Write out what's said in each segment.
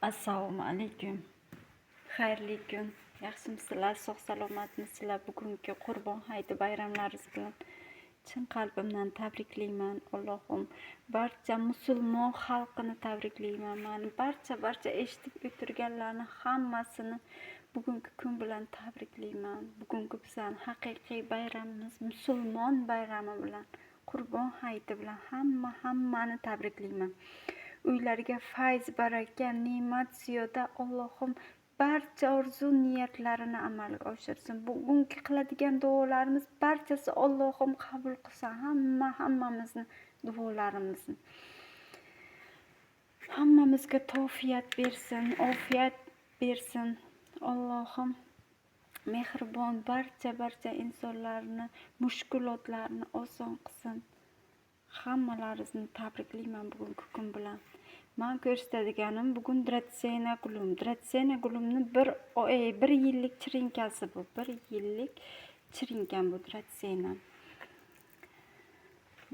Assalomu alaykum. Xayrli kun. Yaxshimisizlar, sog' salomatmisizlar? Bugungi Qurbon hayiti bayramlaringiz bilan chin qalbimdan tabriklayman. Allohim barcha musulmon xalqini tabriklayman. Mani barcha eshitib o'tirganlarni hammasini bugungi kun bilan tabriklayman. Bugungi bizning haqiqiy bayramimiz, musulmon bayrami bilan, Qurbon hayiti bilan hammani tabriklayman. Uylariga fayz, baraka, ne'mat ziyoda, Allohim barcha orzu niyatlarini amalga oshirsin. Bugungi qiladigan duolarimiz barchasi Allohim qabul qilsin. Hammamizni duolarimizni. Hammamizga tavfiyat bersin, ofiyat bersin. Allohim mehribon barcha insonlarni mushkulotlarini oson qilsin. Hammalaringizni tabriklayman bugungi kun bilan. Men ko'rsatadiganim bugun Dratsena gulim. Dratsena gulimni bir yillik chirinkasi bu. Bir yillik chirinkam bu Dratsena.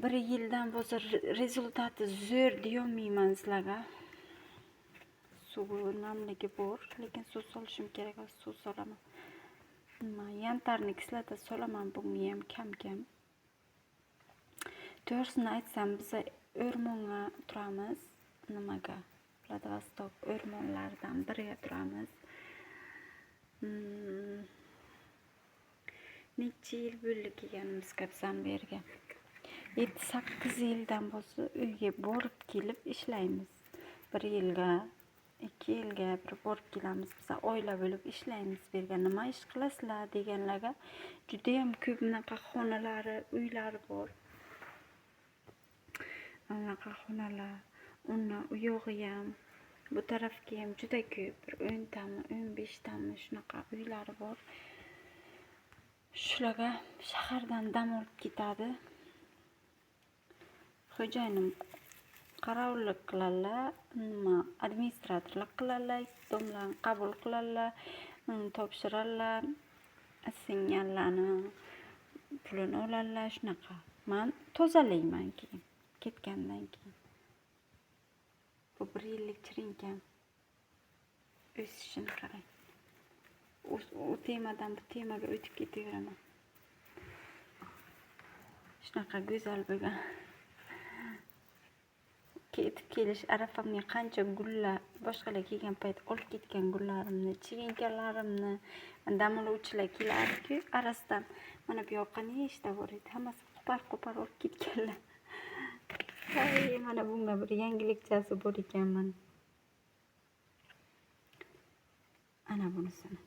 Bir yildan bo'lsa rezultati zo'r deyolmayman sizlarga. Suvi namligi bor, lekin suv solishim kerak, hozir suv solaman. Nima, yantarni kislota solaman bunga ham kam-kam. To'g'risini aytsam, biz o'rmonga turamiz. Nimaga? Vladivostok o'rmonlaridan biriga turamiz. Necha yil bo'ldi kelganimizga bizam bu yerga. 7-8 yildan bo'lsa uyga borib kelib ishlaymiz. 1 yilga, 2 yilga bir borib kelamiz. Biz oila bo'lib ishlaymiz bu yerga. Nima ish qilasizlar deganlarga juda ham ko'p bunaqa xonalari, uylari bor. Bunaqa xonalar, uni u yog'i ham, bu tarafga ham juda ko'p, bir 10 tami, 15 tami shunaqa uylari bor. Shularga shahardan dam olib ketadi. Xo'jayinim qarovullik qiladilar, nima, administratorlik qiladilar, domlarni qabul qiladilar, topshiradilar, singanlarni pulini oladilar, shunaqa. Men tozalayman keyin, ketgandan keyin. Bu bir yillik chirinkam. O'sishini qarang. U temadan bu temaga o'tib ketaveraman. Shunaqa go'zal bo'lgan. Ketib kelish arafamga qancha gullar, boshqalar kelgan payt olib ketgan gullarimni, chirinkalarimni, dam oluvchilar kelardi-ku, arasidan mana bu yoqqa nechta bor edi, hammasi qo'par-qo'par olib ketganlar. Hay, mana bunga bir yangilikchasi bor ekan mana. Ana bunisini.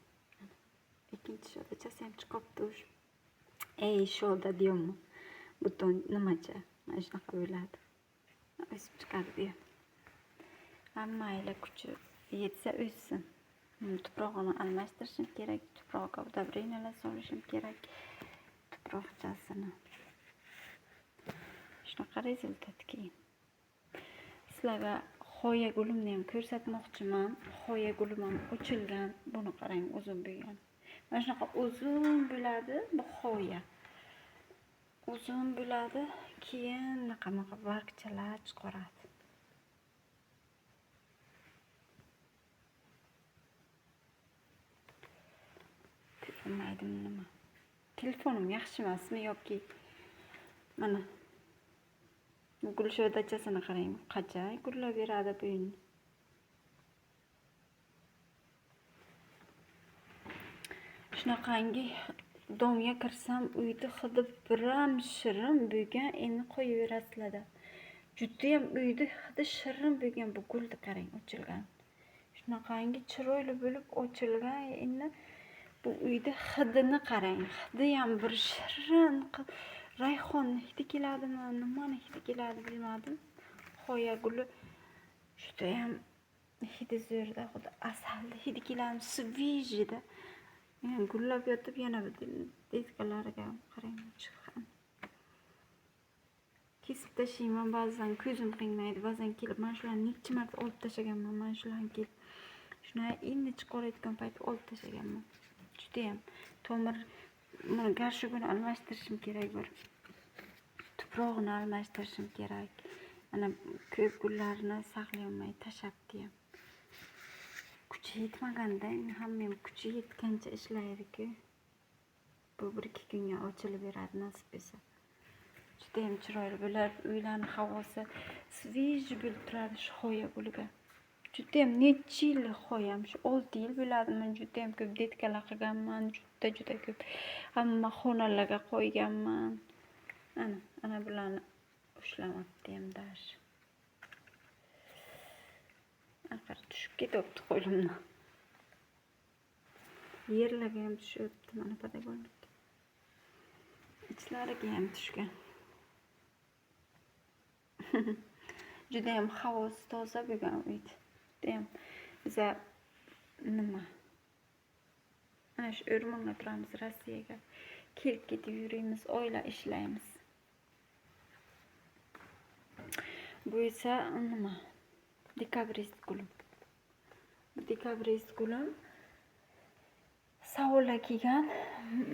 Ikkinchi shodachasi ham chiqibdi o'sha. Ey, shoda deyapman. Butun nimacha, mana shunaqa bo'ladi. O'sib chiqadi bu ham. Mayli, kuchi yetsa o'ssin. Tuprog'ini almashtirishim kerak, tuproqqa удобрениyalar solishim kerak. Tuproqchasini. Shunaqa rezultat keyin. Sizlarga xoya gulimni ham ko'rsatmoqchiman. Xoya gulim ham ochilgan. Buni qarang, uzun bo'lgan. Mana shunaqa uzun bo'ladi bu xoya. Uzun bo'ladi, keyin bunaqa bargchalar chiqaradi. Ko'rinmaydimi nima? Telefonim yaxshi emasmi yoki mana bu gul shodachasini qarang, qachon gullab beradi bu endi. Shunaqangi domga kirsam uyda hidi biram shirin bo'lgan, endi qo'yaverasizlar-da. Judayam uyda hidi shirin bo'lgan bu gulni qarang, ochilgan. Shunaqangi chiroyli bo'lib ochilgan, endi bu uyda hidini qarang. Hidi ham bir shirin, rayhonni hidi keladimi, nimani hidi keladi bilmadim. Xoya guli judayam hidi zo'rda, xuddi asalni hidi keladi, svejida. Gullab yotib yana detkalariga qarang, chiqqan. Kesib tashlayman, ba'zan ko'zim qiymaydi, ba'zan kelib mana shularni necha marta olib tashlaganman, mana shularni kelib shuni endi chiqarayotgan payt olib tashlaganman. Judayam tomir, buni garshugini almashtirishim kerak bir. Tuprog'ini almashtirishim kerak. Mana ko'p gullarni saqlay olmay tashlabdi ham. Kuchi yetmaganda, endi hamma ham kuchi yetgancha ishlaydi-ku. Bu 1-2 kunga ochilib beradi nasib etsa. Judayam chiroyli bo'ladi. Uylarni havosi свежий bo'lib turadi shu xoya guliga. Judayam necha yillik xoyam, shu 6 yil bo'ladimi, judayam ko'p detkalar qilganman, juda ko'p. Hamma xonalarga qo'yganman. Ana bularni ushlamabdi ham dash. Axir tushib ketyapti qo'limdan. Yerlarga ham tushyapti mana подоконник. Ichlariga ham tushgan. Judayam havosi toza bo'lgan uyda. Judayam biza nima? Ana shu o'rmonga turamiz Rossiyaga. Kelib ketib yuramiz, oila ishlaymiz. Bu esa nima? Dekabrist gulim. Bu dekabrist gulim savollar kelgan.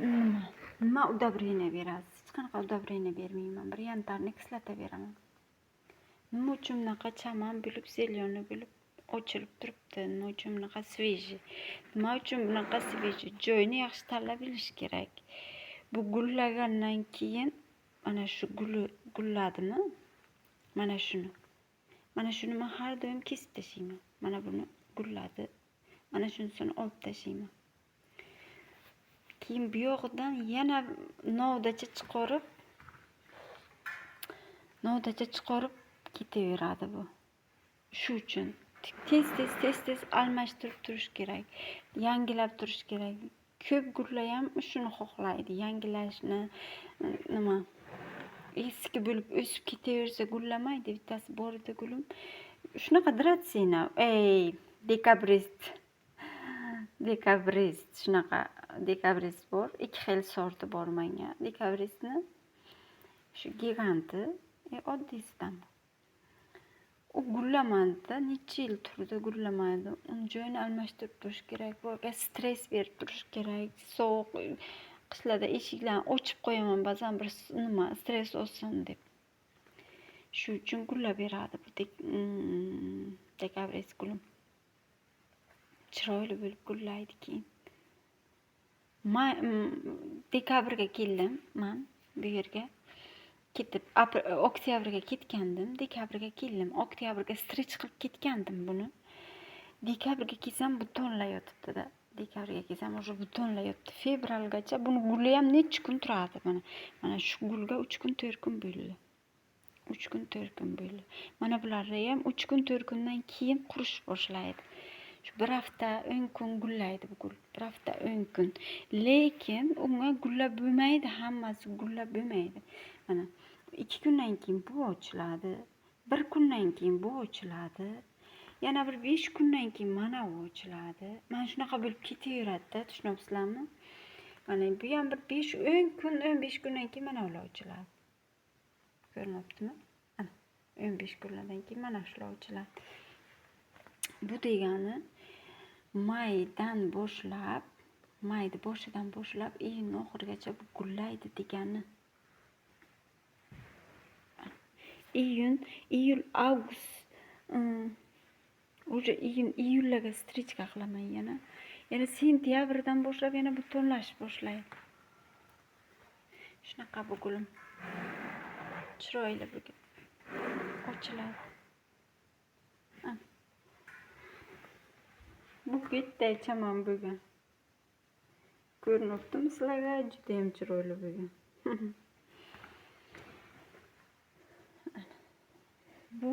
Nima? Nima удобрение berasiz? Hech qanaqa удобрение bermayman. Bir yantarni kislota beraman. Nima uchun bunaqa chaman bo'lib, зелёный bo'lib ochilib turibdi? Nima uchun bunaqa свежий? Nima uchun bunaqa свежий? Joyini yaxshi tanlab bilish kerak. Bu gullagandan keyin mana shu guli gulladimi? Mana shuni. Mana shuni men har doim kesib tashlayman. Mana buni gulladi. Mana shunisini olib tashlayman. Keyin bu yog'idan yana novdacha chiqarib ketaveradi bu. Shu uchun tez-tez almashtirib turish kerak. Yangilab turish kerak. Ko'p gullar ham shuni xohlaydi. Yangilashni nima eski bo'lib o'sib ketaversa gullamaydi. Bittasi bor edi gulim. Shunaqa dratsina, ey, dekabrist. Dekabrist shunaqa dekabrist bor. 2 xil sorti bor menga. Dekabristni shu giganti, oddiysidan. U gullamadida, necha yil turdi, gullamadi. Uni joyini almashtirib turish kerak, bularga stress berib turish kerak. Sovuq qishlarda eshiklarni ochib qo'yaman ba'zan bir nima stress olsin deb. Shu uchun gullab beradi bu dekabrist gulim. Chiroyli bo'lib gullaydi keyin. Dekabrga keldim men bu yerga. Ketib oktyabrga ketgandim, dekabrga keldim. Oktyabrga strech qilib ketgandim buni. Dekabrga kelsam butunlay yotibdi-da. Dekabrga kelsam уже butunlay yotibdi. Fevralgacha buni guli ham necha kun turadi mana. Mana shu gulga 3 kun 4 kun bo'ldi. 3 kun 4 kun bo'ldi. Mana bularni ham 3 kun 4 kundan keyin qurish boshlaydi. Shu bir hafta 10 kun gullaydi bu gul. Bir hafta 10 kun. Lekin unga gullab bo'lmaydi, hammasi gullab bo'lmaydi. Mana 2 kundan keyin bu ochiladi. 1 kundan keyin bu ochiladi. Yana bir 5 kundan keyin mana bu ochiladi. Mana shunaqa bo'lib ketaveradi-da, tushunyapsizlarmi? Mana bu ham bir 5-10 kun, 15 kundan keyin mana ular ochiladi. Ko'rinyaptimi? Ana 15 kunlardan keyin mana shular ochiladi. Bu degani maydan boshlab, mayni boshidan boshlab iyun oxirigacha bu gullaydi degani. Iyun, iyul, avgust, уже iyun, iyullarga strichka qilaman yana. Yana sentyabrdan boshlab yana butunlashib boshlaydi. Shunaqa bu gulim. Chiroyli bugun. Ochiladi. Bu bitta chaman bugun. Ko'rinyaptimi sizlarga? Juda ham chiroyli bugun. Bu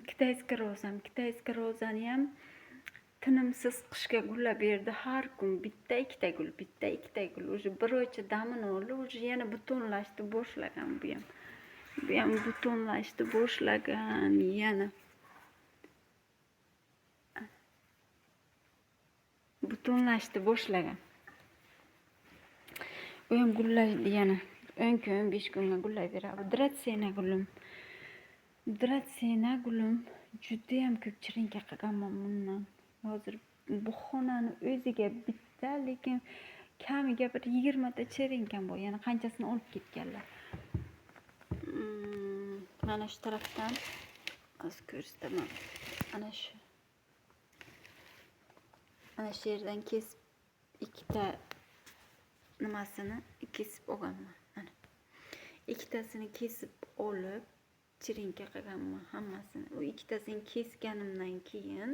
китайский rozam. Китайский rozani ham tinimsiz qishga gullab berdi. Har kun bitta ikkita gul, bitta ikkita gul. Уже bir oycha damini oldi, уже yana butunlashdi boshlagan bu ham. Bu ham butunlashdi boshlagan yana. Butunlashdi boshlagan. Bu ham gullaydi yana. 10 kun, 15 kunga gullab beradi. Dratsena gulim. Dratsena gulim juda ham ko'p chirinka qilganman bundan. Hozir bu xonani o'ziga bitta, lekin kamiga bir 20 ta chirinkam bor. Yana qanchasini olib ketganlar. Mana shu tarafdan hozir ko'rsataman. Ana shu. Mana shu yerdan kesib ikkita nimasini kesib olganman. Mana ikkitasini kesib olib chirinka qilganman hammasini. U ikkitasini kesganimdan keyin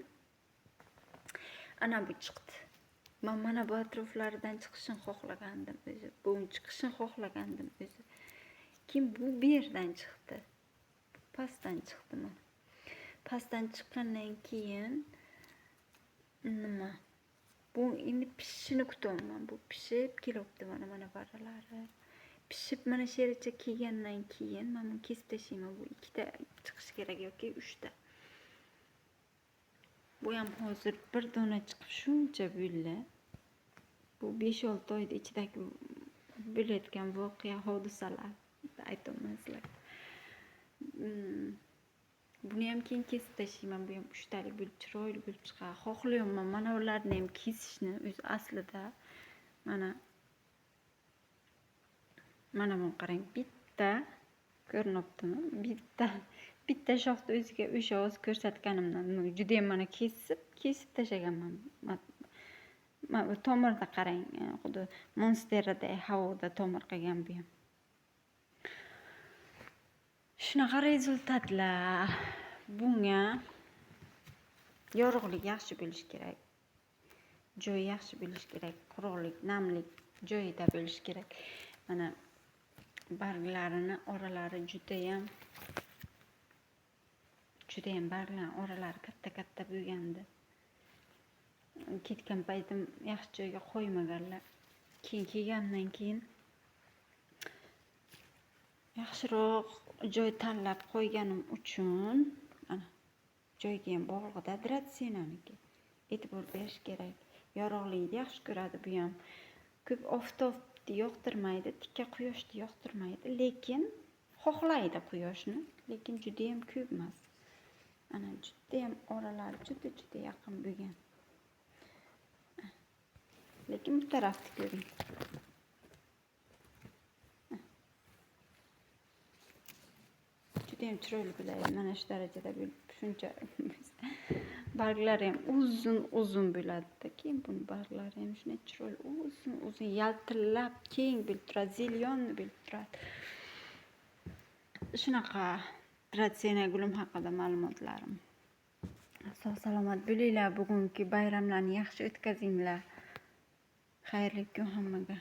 ana bu chiqdi. Men mana bu atroflaridan chiqishini xohlagandim o'zi. Buni chiqishini xohlagandim o'zi. Keyin bu yerdan chiqdi. Pastdan chiqdi mana. Pastdan chiqqandan keyin nima? Bu endi pishishini kutyapman. Bu pishib kelyapti mana mana baralari. Pishib mana shu yergacha kelgandan keyin men buni kesib tashlayman. Bu ikkita chiqishi kerak yoki uchta. Bu ham hozir bir dona chiqib shuncha bo'ldi. Bu 5-6 oyda ichidagi bo'layotgan voqea, hodisalar aytaman sizlarga. Buni ham keyin kesib tashlayman. Bu ham uchtalik bo'lib chiroyli bo'lib chiqadi. Xohlayapman mana ularni ham kesishni o'zi aslida. Mana mana buni qarang, bitta ko'rinyaptimi? Bitta shoxni o'ziga o'sha o'zi ko'rsatganimdan juda ham mana kesib tashlaganman. Mana bu tomirda qarang, xuddi monsteraday havoda tomir qilgan bu ham. Shunaqa rezultatlar. Bunga yorug'lik yaxshi bo'lishi kerak. Joyi yaxshi bo'lishi kerak, quruqlik, namlik joyida bo'lishi kerak. Mana barglarini oralari judayam barglarning oralari katta-katta bo'lgandi. Ketgan paytim yaxshi joyga qo'ymaganlar. Keyin kelgandan keyin yaxshiroq joy tanlab qo'yganim uchun ana joyga ham bog'liqda dratsenaniki. E'tibor berish kerak. Yorug'likni yaxshi ko'radi bu ham. Ko'p oftobni yoqtirmaydi, tikka quyoshni yoqtirmaydi, lekin xohlaydi quyoshni, lekin juda ham ko'p emas. Ana juda ham oralari juda yaqin bo'lgan. Lekin bu tarafni ko'ring. Juda ham chiroyli bo'ladi. Mana shu darajada bo'lib, shuncha barglari ham uzun-uzun bo'ladi-da. Keyin buni barglari ham shunday chiroyli uzun-uzun yaltillab keng bo'lib turadi, zelyonni bo'lib turadi. Shunaqa dratsena gulim haqida ma'lumotlarim. Sog' salomat bo'linglar, bugungi bayramlarni yaxshi o'tkazinglar. Xayrli kun hammaga.